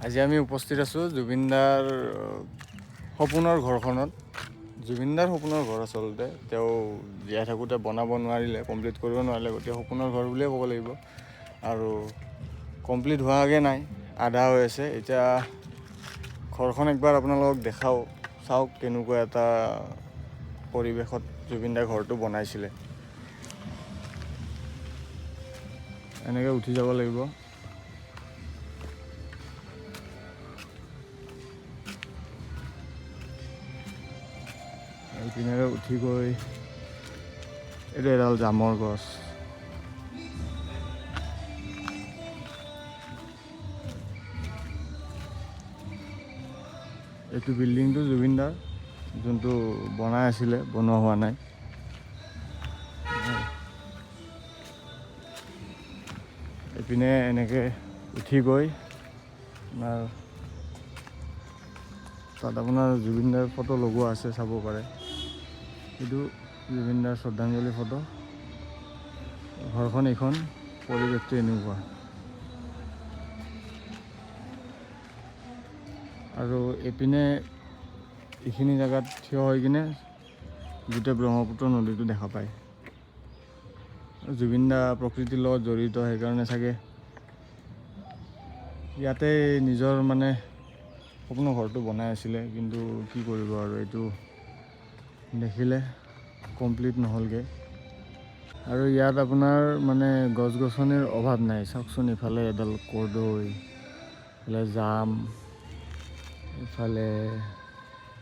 আজি আমি উপস্থিত আছোঁ জুবিনদাৰ সপোনৰ ঘৰখনত। জুবিনদাৰ সপোনৰ ঘৰ আচলতে তেওঁ জীয়াই থাকোঁতে বনাব নোৱাৰিলে, কমপ্লিট কৰিব নোৱাৰিলে, গতিকে সপোনৰ ঘৰ বুলিয়ে ক'ব লাগিব। আৰু কমপ্লিট হোৱাগৈ নাই, আধা হৈ আছে। এতিয়া ঘৰখন একবাৰ আপোনালোকক দেখাওঁ, চাওক কেনেকুৱা এটা পৰিৱেশত জুবিনদাৰ ঘৰটো বনাইছিলে। এনেকৈ উঠি যাব লাগিব। এইপিনেৰে উঠি গৈ এইটো এডাল জামৰ গছ। এইটো বিল্ডিংটো জুবিনদাৰ, যোনটো বনাই আছিলে, বনোৱা হোৱা নাই। এইপিনে এনেকৈ উঠি গৈ আপোনাৰ তাত আপোনাৰ জুবিনদাৰ ফটো লগোৱা আছে, চাব পাৰে। এইটো জুবিনদাৰ শ্ৰদ্ধাঞ্জলি ফটো। ঘৰখন এইখন, পৰিৱেশটো এনেকুৱা। আৰু এইপিনে এইখিনি জেগাত থিয় হৈ কিনে গোটেই ব্ৰহ্মপুত্ৰ নদীটো দেখা পায়। জুবিন দা প্ৰকৃতিৰ লগত জড়িত, সেইকাৰণে চাগে ইয়াতে নিজৰ মানে সপোনৰ ঘৰটো বনাই আছিলে। কিন্তু কি কৰিব আৰু, এইটো দেখিলে কমপ্লিট নহ'লগৈ। আৰু ইয়াত আপোনাৰ মানে গছ গছনিৰ অভাৱ নাই। চাওকচোন, ইফালে এডাল কৰ্দৈ, ইফালে জাম, ইফালে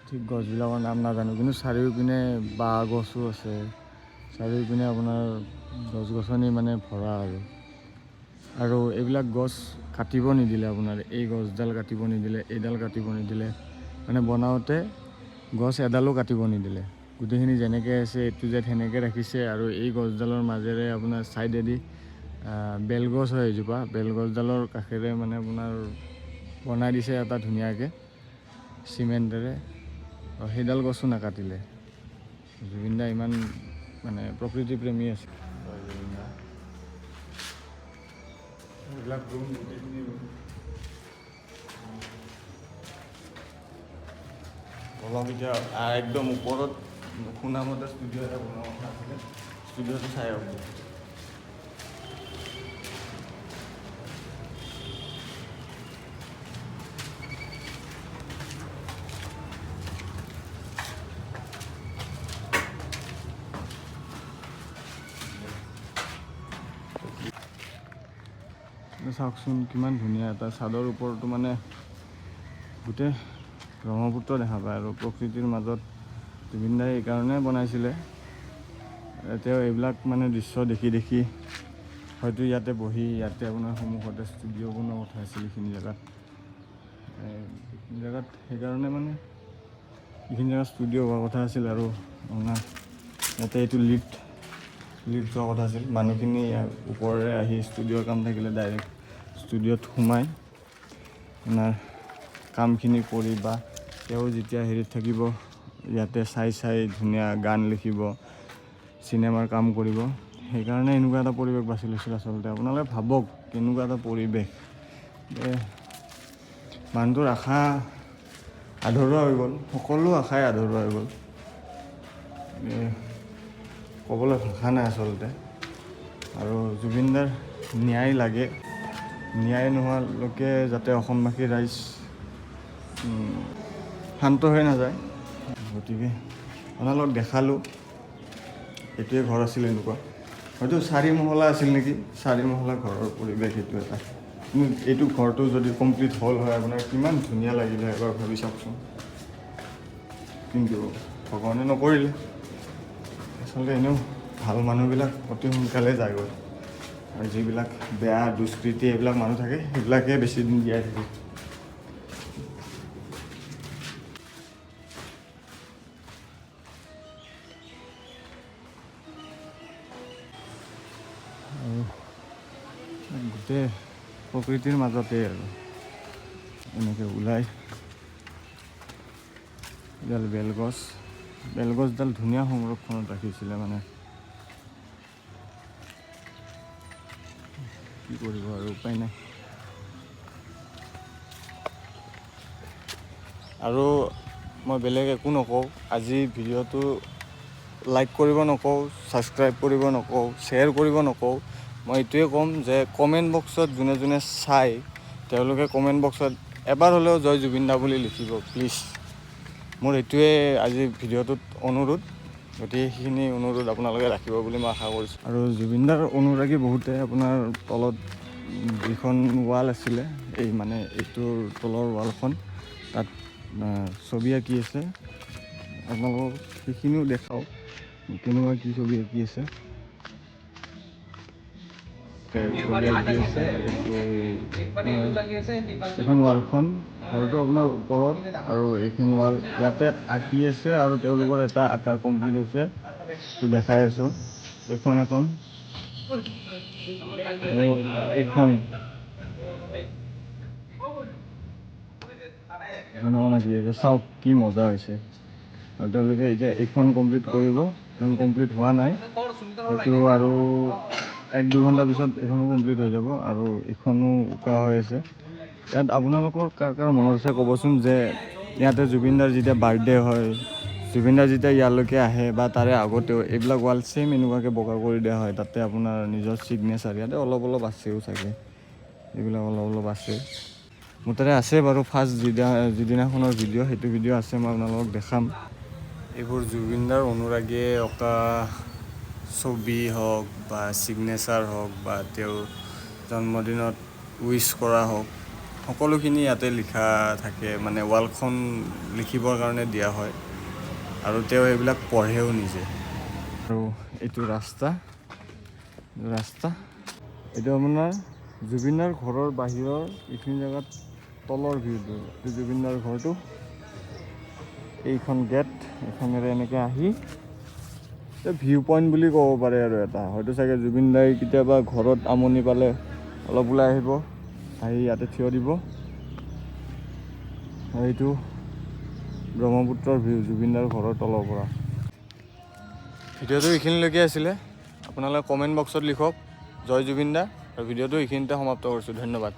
ঠিক গছবিলাকৰ নাম নাজানো, কিন্তু চাৰিওপিনে বাঁহ গছো আছে। চাৰিওপিনে আপোনাৰ গছ গছনি মানে ভৰা। আৰু আৰু এইবিলাক গছ কাটিব নিদিলে, আপোনাৰ এই গছডাল কাটিব নিদিলে, এইডাল কাটিব নিদিলে, মানে বনাওঁতে গছ এডালো কাটিব নিদিলে। গোটেইখিনি যেনেকৈ আছে এইটো জেড সেনেকৈ ৰাখিছে। আৰু এই গছডালৰ মাজেৰে আপোনাৰ ছাইডেদি বেলগছ হয় এজোপা, বেলগছডালৰ কাষেৰে মানে আপোনাৰ বনাই দিছে এটা ধুনীয়াকৈ চিমেণ্টেৰে। সেইডাল গছো নাকাটিলে। জুবিন দা ইমান মানে প্ৰকৃতি প্ৰেমী আছে জুবিন দা। এইবিলাক ৰুম, গোটেইখিনি ৰুম। অলপ এতিয়া একদম ওপৰত শুনামতে ষ্টুডিঅ' এটা বনোৱা কথা আছিলে, ষ্টুডিঅ'টো চাই আহোঁ। চাওকচোন কিমান ধুনীয়া এটা চাদৰ ওপৰতো মানে গোটেই ব্ৰহ্মপুত্ৰ দেখা পায়। আৰু প্ৰকৃতিৰ মাজত জুবিন দাই এইকাৰণে বনাইছিলে, তেওঁ এইবিলাক মানে দৃশ্য দেখি দেখি হয়তো ইয়াতে বহি, ইয়াতে আপোনাৰ সন্মুখতে ষ্টুডিঅ' বনোৱা কথা আছিল এইখিনি জেগাত, এইখিনি জেগাত, সেইকাৰণে মানে এইখিনি জেগাত ষ্টুডিঅ' হোৱাৰ কথা আছিল। আৰু আপোনাৰ ইয়াতে এইটো লিফ্ট লিফ্ট যোৱা কথা আছিল। মানুহখিনি ইয়াৰ ওপৰেৰে আহি ষ্টুডিঅ'ৰ কাম থাকিলে ডাইৰেক্ট ষ্টুডিঅ'ত সোমাই আপোনাৰ কামখিনি কৰি, বা তেওঁ যেতিয়া হেৰিত থাকিব ইয়াতে চাই চাই ধুনীয়া গান লিখিব, চিনেমাৰ কাম কৰিব। সেইকাৰণে এনেকুৱা এটা পৰিৱেশ বাছি লৈছিল। আচলতে আপোনালোকে ভাবক কেনেকুৱা এটা পৰিৱেশ। মানুহটোৰ আশা আধৰুৱা হৈ গ'ল, সকলো আশাই আধৰুৱা হৈ গ'ল। ক'বলৈ ভাষা নাই আচলতে। আৰু জুবিনদাৰ ন্যায় লাগে, ন্যায় নোহোৱালৈকে যাতে অসমবাসী ৰাইজ শান্ত হৈ নাযায়। গতিকে আপোনালোকক দেখালোঁ, এইটোৱে ঘৰ আছিল এনেকুৱা, হয়তো চাৰি মহলা আছিল নেকি, চাৰি মহলা ঘৰৰ পৰিৱেশ এইটো এটা। কিন্তু এইটো ঘৰটো যদি কমপ্লিট হ'ল হয় আপোনাৰ কিমান ধুনীয়া লাগিলে হয়, এবাৰ ভাবি চাওকচোন। কিন্তু ভগৱানে নকৰিলে। আচলতে এনেও ভাল মানুহবিলাক অতি সোনকালে যায়গৈ, আৰু যিবিলাক বেয়া দুষ্কৃতি এইবিলাক মানুহ থাকে সেইবিলাকে বেছি দিন জীয়াই থাকে। আৰু গোটেই প্ৰকৃতিৰ মাজতে আৰু এনেকৈ ওলাই এডাল বেলগছ, বেলগছডাল ধুনীয়া সংৰক্ষণত ৰাখিছিলে মানে। কি কৰিব আৰু, উপায় নাই। আৰু মই বেলেগ একো নকওঁ। আজি ভিডিঅ'টো লাইক কৰিব নকওঁ, ছাবস্ক্ৰাইব কৰিব নকওঁ, শ্বেয়াৰ কৰিব নকওঁ। মই এইটোৱে ক'ম যে কমেণ্ট বক্সত যোনে যোনে চায়, তেওঁলোকে কমেণ্ট বক্সত এবাৰ হ'লেও "জয় জুবিন দা" বুলি লিখিব প্লিজ। মোৰ এইটোৱে আজি ভিডিঅ'টোত অনুৰোধ। গতিকে সেইখিনি অনুৰোধ আপোনালোকে ৰাখিব বুলি মই আশা কৰিছোঁ। আৰু জুবিনদাৰ অনুৰাগী বহুতে আপোনাৰ তলত যিখন ৱাল আছিলে, এই মানে এইটোৰ তলৰ ৱালখন, তাত ছবি আঁকি আছে। আপোনালোকক সেইখিনিও দেখাওঁ, কেনেকুৱা কি ছবি আঁকি আছে। ছবি আঁকি আছে এইটো এইখন ৱালখন, ঘৰটো আপোনাৰ ওপৰত আৰু এইখন ৱাল ইয়াতে আঁকি আছে। আৰু তেওঁলোকৰ এটা আঁকা কমপ্লিট হৈছে, এইটো দেখাই আছোঁ। এইখন এখন আৰু এইখন এখন এখন আঁকি আছে। চাওক কি মজা হৈছে। আৰু তেওঁলোকে এতিয়া এইখন কমপ্লিট কৰিব। এইখন কমপ্লিট হোৱা নাই সেইটো, আৰু 1-2 ঘণ্টাৰ পিছত এইখনো কমপ্লিট হৈ যাব। আৰু এইখনো উকা হৈ আছে ইয়াত। আপোনালোকৰ কাৰ কাৰ মনত আছে ক'বচোন যে ইয়াতে জুবিনদাৰ যেতিয়া বাৰ্থডে হয়, জুবিনদাৰ যেতিয়া ইয়ালৈকে আহে বা তাৰে আগতেও এইবিলাক ৱাল ছেইম এনেকুৱাকৈ বগা কৰি দিয়া হয়। তাতে আপোনাৰ নিজৰ ছিগনেচাৰ ইয়াতে অলপ অলপ আছেও চাগে, এইবিলাক অলপ অলপ আছে। মোৰ তাতে আছে বাৰু, ফাৰ্ষ্ট যিদিনাখনৰ ভিডিঅ', সেইটো ভিডিঅ' আছে, মই আপোনালোকক দেখাম। এইবোৰ জুবিনদাৰ অনুৰাগীয়ে অঁকা ছবি হওক বা ছিগনেচাৰ হওক বা তেওঁৰ জন্মদিনত উইচ কৰা হওক, সকলোখিনি ইয়াতে লিখা থাকে। মানে ৱালখন লিখিবৰ কাৰণে দিয়া হয় আৰু তেওঁ সেইবিলাক পঢ়েও নিজে। আৰু এইটো ৰাস্তা, এইটো আপোনাৰ জুবিনদাৰ ঘৰৰ বাহিৰৰ এইখিনি জেগাত তলৰ ভিউটো। এইটো জুবিনদাৰ ঘৰটো, এইখন গেট, এইখনেৰে এনেকৈ আহি ভিউ পইণ্ট বুলি ক'ব পাৰে। আৰু এটা হয়তো চাগে জুবিন দাই কেতিয়াবা ঘৰত আমনি পালে অলপ ওলাই আহিব, আহি ইয়াতে থিয় দিব। আৰু এইটো ব্ৰহ্মপুত্ৰৰ ভিউ জুবিনদাৰ ঘৰৰ তলৰ পৰা। ভিডিঅ'টো এইখিনিলৈকে আছিলে। আপোনালোকে কমেণ্ট বক্সত লিখক "জয় জুবিন দা" আৰু ভিডিঅ'টো এইখিনিতে সমাপ্ত কৰিছোঁ। ধন্যবাদ।